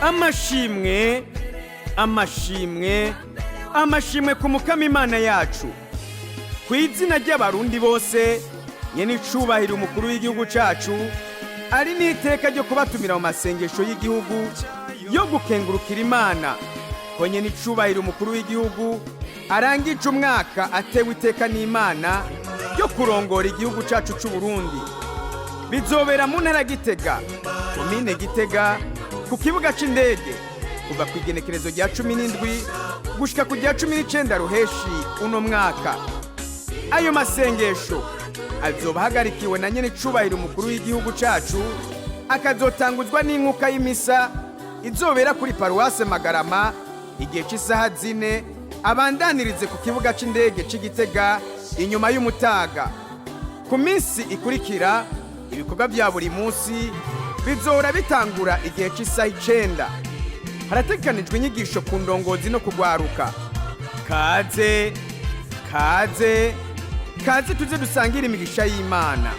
Amashimwe, amashimwe, amashimwe ku Mukama Imana yacu. Ku izina ry'Abarundi bose, nyene icubahiro umukuru w'igihugu cacu ari n'iteka ryo kubatumira mu masengesho y'igihugu yo gukengurukira Imana ko nyene icubahiro umukuru w'igihugu arangije umwaka atewe iteka n'Imana ryo kurongora igihugu cacu c'Uburundi. Bizobera mu ntara Gitega, komine Gitega, ku kibuga c'indege, kuva ku igenekerezo rya 17 gushika ku rya 19 Ruheshi uno mwaka. Ayo masengesho azoba ahagarikiwe na nyene icubahiro umukuru w'igihugu cacu, akazotanguzwa n'inkuka y'imisa izobera kuri paruwase Magarama igihe c'isaha 4, abandanirize ku kibuga c'indege c'i Gitega inyuma y'umutaga. Ku minsi ikurikira, ibikorwa vya buri munsi bizohora bitangura igihe c'isaha 9. Harategekanijwe inyigisho ku ndongozi no kugwaruka. Kaze, kaze, kaze, tuze dusangire imigisha y'Imana.